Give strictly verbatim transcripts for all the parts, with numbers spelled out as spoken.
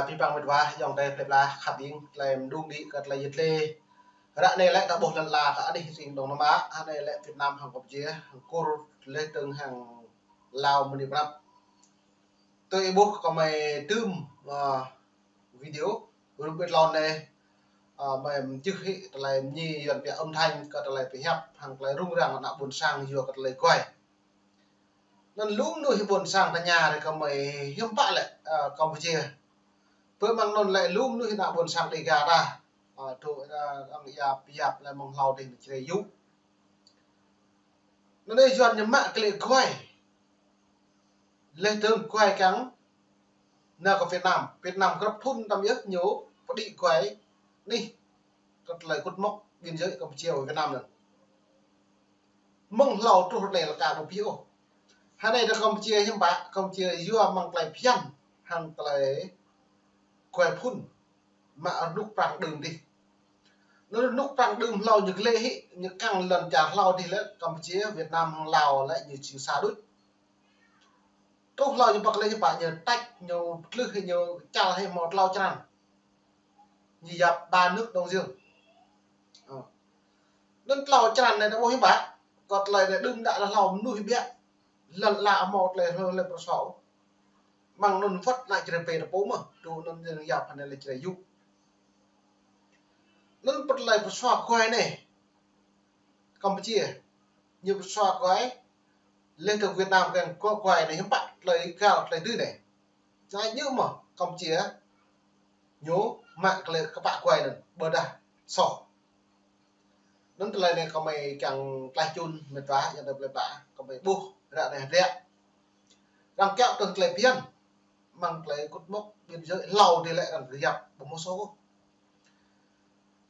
Abih bang mĕt wa, ayŏng adơi plơi pla khăp ƀing, tơlơi mơđung đĭ kơ tơlơi yit lĕ. Ră anai lĕ ta ƀuh lŏn la kơ anih ring dong nama, anai lĕ Việt Nam hăng Campuchia, hăng Kur, lĕ tơng hăng Lao mơni prap. Tui ih ƀuh kơ mơi tơm, ơ, video, rup ƀit lŏn anai, ơ, mơi mơčih hĭ tơlơi mơñi yuan pia âm thanh kơ tơlơi pơhiăp hăng tơlơi rŭng răng ană ƀôn sang yua kơ tơlơi guai. Anŭn lu mơnuih ƀôn sang tơña rai kơ mơi hiư̆m pă lĕ, ơ, Campuchia. Pơ mơ̆ng anŭn lĕ lu mơnuih ană ƀôn sang Dega ta. Ơ, tŭ, ơ, ang yap yap lĕ mơ̆ng hlâo dih čơrê yŭ. Anŭn anai yuan ñu mă kơ lĕ guai. Lĕ tơng guai kiăng nao kơ Việt Nam. Việt Nam grăp thŭn tơm yơh ñu pơđĭ guai anih kơ tơlơi kŭt mŏk biên giới Campuchia Việt Nam anŭn. Mơ̆ng hlâo truh ră anai lĕ ka ƀu pioh. Hơnai ta Campuchia hiư̆m pă, Campuchia yua mơ̆ng tơlơi phiăn hăng tơlơi guai phŭn mă rơnŭk prăng đưm dih. Anŭn rơnŭk prăng đưm hlâo ñu glĕ hĭ, ñu kăng lŏn čar hlâo dih lĕ Campuchia, Việt Nam hăng Lao lĕ ñu jing sa đôč. Truh hlâo ñu pơk lĕ ñu pă ñu tač, ñu pơtlưh hĭ ñu čal hĭ hmâo tlâo črăn. Ñu yap ba nước Đông Dương. Ơ. Anŭn tlâo črăn anai ta ƀuh hiư̆m pă, kơ tơlơi anai đưm đă lĕ hlâo mơnuih ƀiă. Lŏn la hmâo tơlơi hlâo lĕ pơsô. Mơ̆ng anŭn wơ̆t ană čơrê pê ta pô mơ̆, tŭ anŭn ñu yap hơnai lĕ čơrê yŭ. Anŭn pơt tơlơi pơsô guai anai. Campuchia. Ñu pơsua guai, lĕ tơ Việt Nam kiăng kơ guai anai hiư̆m pă tơlơi găl tơlơi tui anai. Čang ñu mơ̆ Campuchia, ñu mă kơ lĕ kơpă guai anŭn, ƀôdah soh. Anŭn tơlơi anai kơ mơi kiăng tlaih čun mĕt wa, ayŏng adơi plơi pla, kơ mơi ƀuh, ră anai hơdră. Arăng kiaŏ tơ̆ng tơlơi phiăn, mơ̆ng tơlơi kŭt mŏk biên giới hlâo dih lĕ arăng kơjăp, ƀu hmâo soh.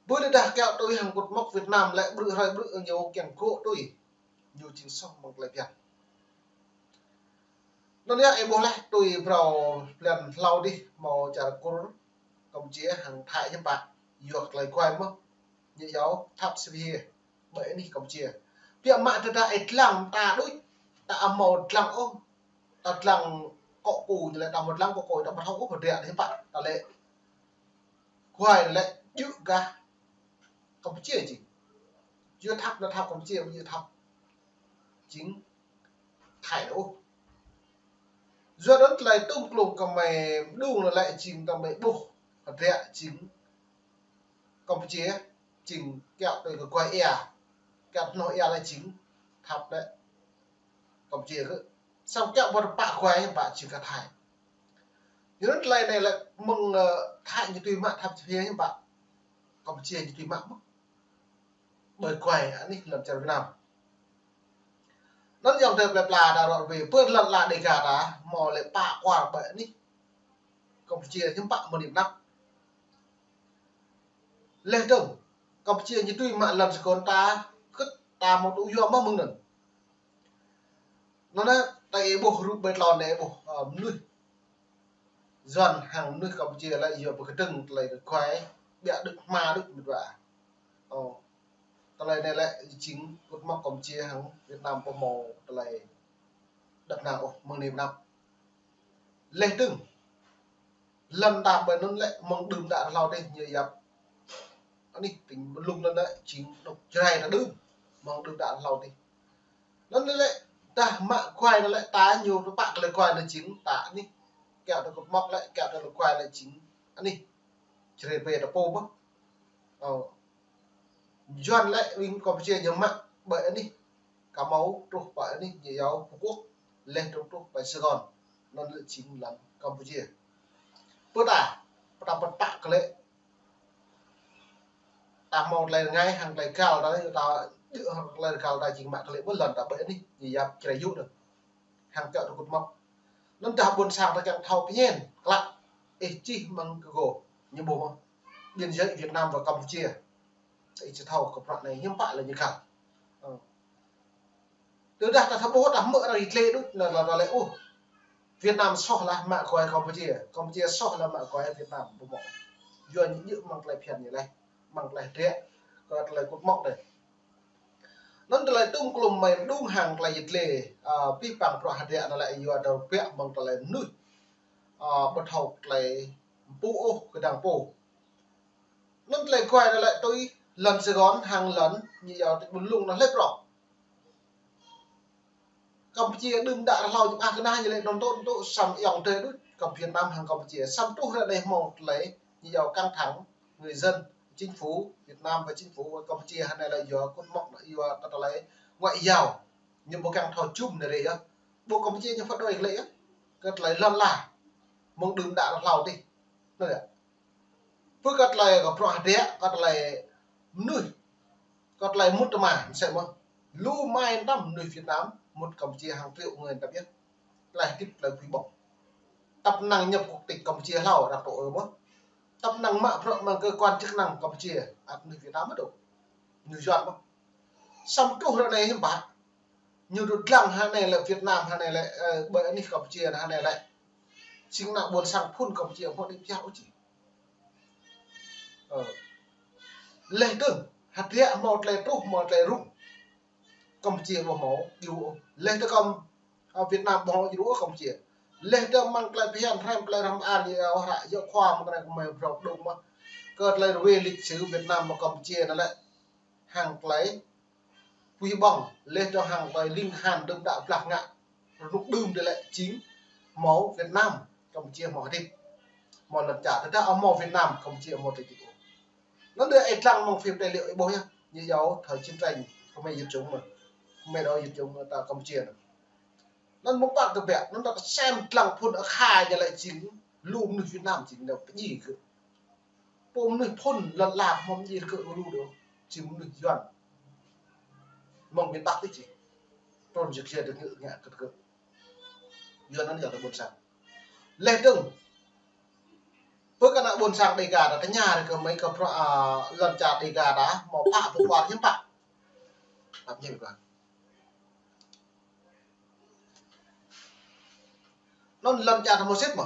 Ƀơi tơdah kiaŏ tui hăng kŭt mŏk Việt Nam lĕ ƀrư̆ hrơi ƀrư̆ ñu kiăng gŏ tui. Ñu jing soh mơ̆ng tơlơi phiăn. Anŭn yơh ih ƀuh lĕ tui phrâo blan hlâo dih hmâo čar Kur Campuchia hăng Thái hiư̆m pă. Yua kơ tơlơi guai mơ̆. Ñu iâu thap sipia. Ƀơi anih Campuchia. Biă mă tơdah ih dlăng ta đôč. Ta ƀu hmâo dlăng ôh. Ta dlăng kŏ ku ñu lĕ ta ƀu dlăng kŏ ku ta ƀu thâo ôh hơdră hiư̆m pă ta lĕ. Guai lĕ djơ̆ gah Campuchia jing. Yua thap anŭn thap Campuchia, yua thap jing Thái ôh. Yua anŭn tơlơi tŭm klŭm kơ mơi mơđung anŭn lĕ jing kơ mơi ƀuh hơdră jing Campuchia jing kiaŏ tui kơ guai ia. Kiaŏ hnoh ia lĕ jing thap lĕ Campuchia kơ. Samơ̆ kiaŏ ƀu pă guai pă jing kơ Thái. Yua anŭn tơlơi anai lĕ mơ̆ng, ơ, Thái ñu tui mă thap sipia hiư̆m pă. Campuchia ñu tui mă mơ̆. Ƀơi guai anih lŏn čar Việt Nam. Anŭn ayŏng adơi plơi pla ta rŏ rơwĕ pơ lŏn la Dega ta hmâo lĕ pă kual ƀơi anih Campuchia hiư̆m pă mơ̆ng anăp. Lĕ dơ̆ng Campuchia ñu tui mă lŏn sơkôn ta kơ̆t ta hmâo tŭ yua mơ̆ mơ̆ng anŭn. Anŭn anai ta ih ƀuh rup ƀơi tlôn anai ih ƀuh, ơ, mơnuih Yuan hăng mơnuih Campuchia lĕ yua pơkơdơ̆ng tơlơi kơ guai, ƀiă đôč hma đôč mĕt wa. Ơ. Tơlơi anai lĕ jing kŭt mŏk Campuchia hăng Việt Nam ƀu hmâo tơlơi đăp năng ôh mơ̆ng anai mơnăp. Lĕ dơ̆ng. Lŏn ta ƀơi anŭn lĕ mơ̆ng đưm đă hlâo dih ñu yap. Anih tỉnh Mơ Lung anŭn lĕ jing đŏk Jrai ta đưm. Mơ̆ng đưm đă hlâo dih. Anŭn lĕ tơdah mă guai anŭn lĕ ta ñu tơpă kơ lĕ guai anŭn jing ta anih. Kiaŏ tui kŭt mŏk lĕ, kiaŏ tui lĕ guai lĕ jing anih. Jrai pê ta pô mơ̆. Ơ. Yuan lĕ ƀing Campuchia ñu mă ƀơi anih. Kơ hmâo truh ƀơi anih ñu iâu Phú Quốc. Lĕ truh truh ƀơi Sài Gòn. Anŭn lĕ jing lŏn Campuchia. Pơ ta, pơ ta pơt pă kơ lĕ. Ta hmâo tơlơi rơngai hăng tơlơi găl ta, ta djơ̆ hăng tơlơi găl ta jing mă kơ lĕ ƀơi lŏn ta ƀơi anih. Ñu yap Jrai yŭ anŭn. Hăng kiaŏ tui kŭt mŏk. Anŭn tơdah ƀôn sang ta kiăng thâo pơñen, klă. Ih čih mơ̆ng Google, ñu ƀuh mơ̆. Biên giới Việt Nam và Campuchia. Ih či thâo kơ bruă anai hiư̆m pă lĕ ñu găl. Ơ. Tơdah ta thâo ƀuh ta hmư̆ arăng yit lĕ đôč anŭn ta lĕ ôh. Việt Nam soh lah mă guai Campuchia. Campuchia soh lah mă guai Việt Nam ƀu hmâo. Yua ñu djơ̆ mơ̆ng tơlơi phiăn ñu lĕ. Mơ̆ng tơlơi hơdră. Kơ tơlơi kŭt mŏk dih. Anŭn tơlơi tŭm klŭm mơi mơđung hăng tơlơi yit lĕ, ơ, pih păng bruă hơdră anŭn lĕ yua tơbiă mơ̆ng tơlơi mơnuih. Ơ, ƀu thâo tơlơi pô ôh kơ đang pô. Anŭn tơlơi guai anai lĕ tui lŏn Sài Gòn hăng lŏn ñu yua tơlơi ƀun lung anŭn hlơi prŏng. Campuchia đưm đă rơhlâo ñu ƀă kơ anai ñu lĕ anŭn tŏ tŏ samơ̆ ayŏng adơi đôč kơ Việt Nam hăng Campuchia. Samơ̆ truh ră anai hmâo tơlơi ñu yua căng thẳng người dân, chính phủ Việt Nam và chính phủ Campuchia hăng anai lĕ yua kŭt mŏk yua tơlơi ngoại giao. Ñu ƀu kiăng thâo jum anai rê yơh. Ƀu Campuchia ñu phản đối lĕ yơh. Kơ tơlơi lŏn ala mơ̆ng đưm đă rơhlâo tih. Anŭn yơh. Pơ kơ tơlơi kơ bruă hơdră, kơ tơlơi mơnuih, kơ tơlơi mŭt tơma, mơsĕ mơ̆ lu mai tăm mơnuih Việt Nam mŭt Campuchia hàng triệu người tăm yơh. Tơlơi hơdip tơlơi pui ƀong. Tăp năng nhập quốc tịch Campuchia hlâo đang tŏ ơ mơ̆. Tăp năng mă bruă mơ̆ng cơ quan chức năng Campuchia, ăt mơnuih Việt Nam mơ̆ dŏ. Mơnuih Yuan mơ̆. Samơ̆ truh ră anai hiư̆m pă. Ñu dŏ dlăng hăng anai lĕ Việt Nam, hăng anai lĕ, ơ, ƀơi anih Campuchia, hăng anai lĕ. Jing ană ƀôn sang phŭn Campuchia hmâo đĭ pơhiăp ôh či. Ơ. Laih dơ̆ng, hơdră hmâo tơlơi truh, hmâo tơlơi rŭng. Campuchia ƀu hmâo, djru ôh. Laih dơ̆ng Cam-, ơ, Việt Nam ƀu hmâo, djru ôh Campuchia. Laih dơ̆ng mơ̆ng tơlơi phiăn hrăm, tơlơi răm an, yua ôh ră, yua khua mơ̆ng tơlơi kơ mơi brŏk đŭng mơ̆. Kơ tơlơi rơwê lịch sử Việt Nam mă Campuchia anai lĕ. Hăng tơlơi pui ƀong, laih dơ̆ng hăng tơlơi ling han đưm đă blah ngă. Rơnŭk đưm dih lĕ jing hmâo Việt Nam, Campuchia hmâo hơdip. Hmâo lŏn čar, tơdah ƀu hmâo Việt Nam, Campuchia hmâo tơlơi hơdip ôh. Anŭn dih ih dlăng mơ̆ng phim tài liệu ih ƀuh yơh, ñu yua thời chiến tranh, kơ mơi Việt Cộng mơ̆. Kơ mơi dŏ Việt Cộng mơ̆ ta Campuchia anŭn. Anŭn mơ̆ng pă tơbiă, anŭn ta sem dlăng phŭn akha ñu lĕ jing lu mơnuih Việt Nam jing ñu pơdjai kơ. Pô mơnuih phŭn lŏn ala hmâo pơdjai kơ lu dŏ, jing mơnuih Yuan. Mơ̆ng miền Bắc tih či. Trŭn jik jia dơ̆ng ngă kơ kơ. Yuan anŭn yua tơ ƀôn sang. Laih dơ̆ng. Pơ kơ ană ƀôn sang Đêga ta tơña ră kơ mơi kơ bruă, a, lŏn čar Đêga ta hmâo pă pơtuar hiư̆m pă. Tap ñe ƀiă. Anŭn lŏn čar ta hmâo sĭt mơ̆.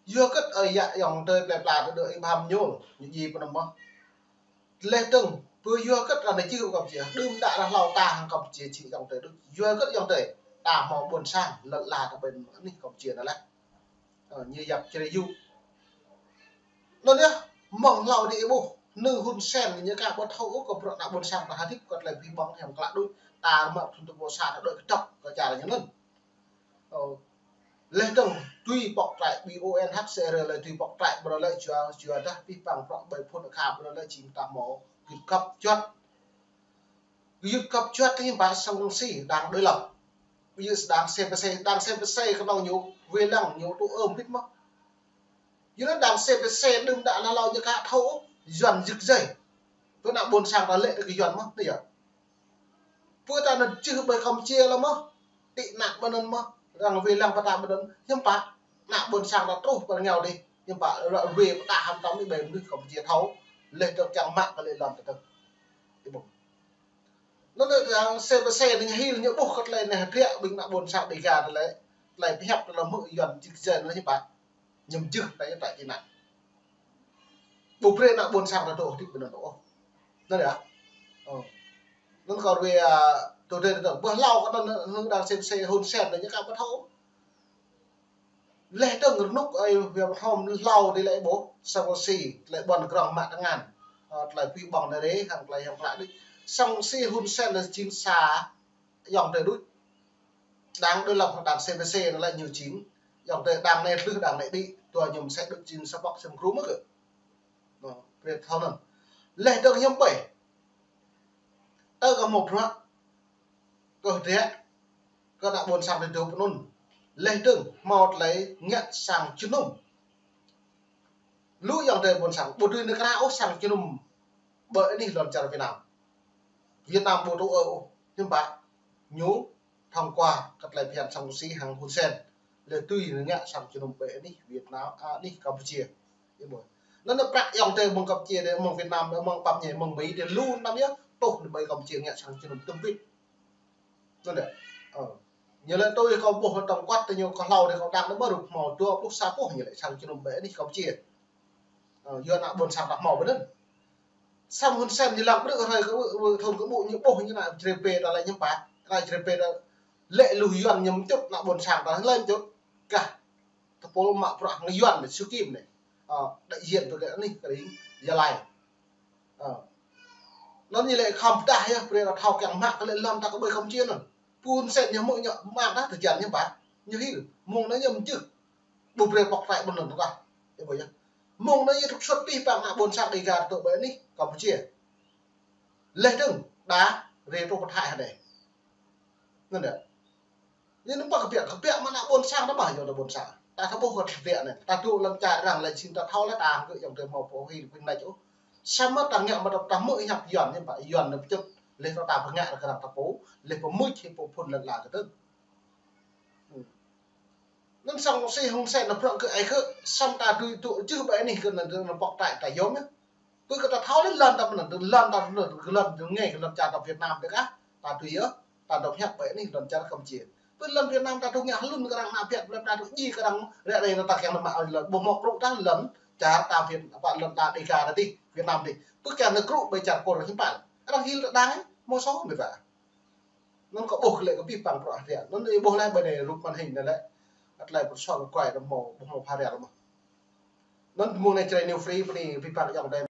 Yua kơ ơi yă ayŏng adơi plơi pla tơ dŏ ih ƀam ñul, ñu djai pơ anŭn mơ̆. Laih dơ̆ng, pơ yua kơ ră anai či Campuchia, đưm đă rơhlâo ta hăng Campuchia či ayŏng adơi đôč. Yua kơ ayŏng adơi, ta hmâo ƀôn sang, lŏn ala ta ƀơi anih Campuchia anai lĕ. Ơ, ñu yap čơrei yŭ. Anŭn yơh, mơ̆ng hlâo dih ih ƀuh, anŭn Hun Sen ñu ka ƀu thâo ôh kơ bruă ană ƀôn sang ta hơdip kơ tơlơi pui ƀong hiam klă đôč, ta mă thŭn tơpô sa ta đuaĭ kơdŏp kơ čar ñu anŭn. Ơ, laih dơ̆ng, tui pŏk trăi, ƀing U N H C R lĕ tui pŏk trăi, ƀrô lĕ jua, jua dah pih păng prŏk ƀơi phŭn akha, ƀrô lĕ jing ta hmâo git kăp juăt. Git kăp juăt tơ hiư̆m pă sang Rơsĭ đang đối lập. Ƀu djơ̆ đảng C P C, đảng C P C kơnơ̆ng ñu, wai lăng ñu tŭ ơm bĭt mơ̆. Yua anŭn đảng C P C đưm đă hlâo hlâo ñu ka thâo, Yuan jik jai. Pơ ană ƀôn sang ta lĕ tơ kơ Yuan mơ̆, anai yơh. Pơ ta anŭn čih ƀơi Campuchia lĕ mơ̆, tị nạn ƀơi anŭn mơ̆, arăng wai lăng pơ ta ƀơi anŭn, hiư̆m pă, ană ƀôn sang ta truh pơ rơngiao dih, hiư̆m pă, ră ruai pơ ta hăm tăm dih ƀơi mơnuih Campuchia thâo, laih dơ̆ng kiăng mă kơ lĕ lŏn tơdơ̆ng. Ih ƀuh. Anŭn lĕ yang C P C anai hil ñu ƀuh kơ tơlơi anai hơdră ƀing ană ƀôn sang Đêga tơlơi, tơlơi pơhiăp tơlơi hmư̆ Yuan jik jai anŭn hiư̆m pă. Ñu jưh ta yơh ta tị nạn. Ƀu brơi ană ƀôn sang ta dŏ hơdip ƀơi anŭn ôh. Anŭn yơh. Ơ. Anŭn kơ ruai, a, tơdơi tơdơi. Ƀơi hlâo kơ anŭn hăng đảng C P C Hun Sen anai ñu ka ƀu thâo. Laih dơ̆ng rơnŭk ơi Việt Nam hlâo dih lĕ ƀuh, sang Rơsĭ, tơlơi ƀuăn grŏng mă tơngan. Ơ, tơlơi pui ƀong anai rê, hăng tơlơi hiam klă đôč. Sang Rơsĭ Hun Sen anai jing sa ayŏng adơi đôč. Đảng đối lập hăng đảng C P C anŭn lĕ ñu jing ayŏng adơi, đảng anai tlưh đảng anai đĭ, dua ñu mơsĕ đôč jing sa pŏk sem gru mơ̆ kơ. Anŭn, brơi thâo anŭn. Laih dơ̆ng hiư̆m pă. Tơ kơ hmâo bruă kơ hơdră, kơ ană ƀôn sang tơdơi pơ anŭn. Laih dơ̆ng hmâo tơlơi ngă sang jơnum. Lu ayŏng adơi ƀôn sang, ƀu dưi nao krao ôh sang jơnum ƀơi anih lŏn čar Việt Nam. Việt Nam ƀu tŭ ơ ôh, hiư̆m pă. Ñu thông qua kơ tơlơi phiăn sang Rơsĭ hăng Hun Sen. Lĕ tui ngă sang jơnum ƀơi anih Việt Nam, a, anih Campuchia. Ih ƀuh. Anŭn prăk ayŏng adơi mơ̆ng Campuchia dih, mơ̆ng Việt Nam, mơ̆ng pap ñe, mơ̆ng Mi dih, lu năm yơh, tuh ƀơi Campuchia ngă sang jơnum tơm pit. Anŭn yơh. Ơ. Ñu lĕ tui kâo ƀuh tổng quát tơ ñu kơ hlâo dih kâo đăng anŭn ƀu rup hmâo dua pluh sa puh ñu lĕ sang jơnum ƀơi anih Campuchia. Ơ, yua ană ƀôn sang ta hmâo ƀơi anŭn. Sam Hun Sen ñu lăng ƀrư̆ hrơi kơ ƀu, ƀu thun kơ ƀu ñu ƀuh ñu ană Jrai pê ta lĕ hiư̆m pă. Ană Jrai pê ta lĕ lu Yuan ñu mčŭt ană ƀôn sang ta lĕ mčŭt. Kah. tơpul mă bruă hăng Yuan anai, Suu Kim anai. Ơ, đại diện ƀơi kơ anih kơ ring Gia Lai. Ơ. Anŭn ñu lĕ khŏm pơdah yơh, brơi ta thâo kiăng mă kơ lĕ lŏn ta kơ ƀơi Campuchia anŭn. Phun sen ñu mơ̆ ñu mă dah tơjan ñu ƀă. Ñu hil. Mơ̆ng anai ñu mơčưh. Ƀu brơi pŏk trai ƀôn anŭn tah. Ơ, ƀu yơh. Mơ̆ng anai ñu trục xuất pih păng ană ƀôn sang Dega tơ ƀơi anih Campuchia. Leh dơ̆ng, đa, rê trô pơthai hơdai. Anŭn yơh. Anŭn pă kơ biă, kơ biă mă ană ƀôn sang ta ƀă yơh ană ƀôn sang. Ta thâo ƀuh kơ biă anai. Ta dŏ lăm čar arăng lĕ sĭt ta thâo lĕ ta hăng kơ yŏng tơ hmâo pô hil pơmĭn anai čô. Samơ̆ ta ngă mă ta mơ̆ hiăp Yuan anai ƀă Yuan anai pơčŭt. Leh ta pơngă kơ arăng ta pô. Leh pơmưč hĭ pô phun lăn ala kơ tơ̆ng. Anŭn sang si Hun Sen anŭn prŏng kơ ai kơ, samơ̆ ta dui dŏ jưh ƀơi anih kơ anŭn, anŭn pŏk trai ta yôm yơh. Pơ kơ ta thâo lĕ lŏn ta mơ̆n, lŏn ta mơ̆n, kơ lŏn dŏ ngai, kơ lŏn čar ta Việt Nam dih kah, ta dui yơh, ta dŏ hiăp ƀơi anih lŏn čar Campuchia. Pơ lŏn Việt Nam ta dŏ ngă hlŭn kơ arăng ană biă, lŏn ta dŏ djai kơ arăng, ră anai ta kiăng mă lŏn, ƀu hmâo krŭ ta lŏn čar ta Việt, apa lŏn ta Dega ta dih, Việt Nam dih. Pơ kiăng nao krŭ ƀơi čar Kur hiư̆m pă. Arăng hil ta đang, hmâo sô mơ̆ ta. Anŭn kâo ƀuh kơ lĕ kơ pih păng bruă hơdră. Anŭn ih ƀuh lĕ ƀơi anai rup màn hình anai lĕ. Ăt lĕ pơsong kơ kuai ta hmâo, ƀu hmâo phara lĕ mơ̆. Anŭn mơ̆ng anai čơđai New Free, bơni pih păng yŏng tơ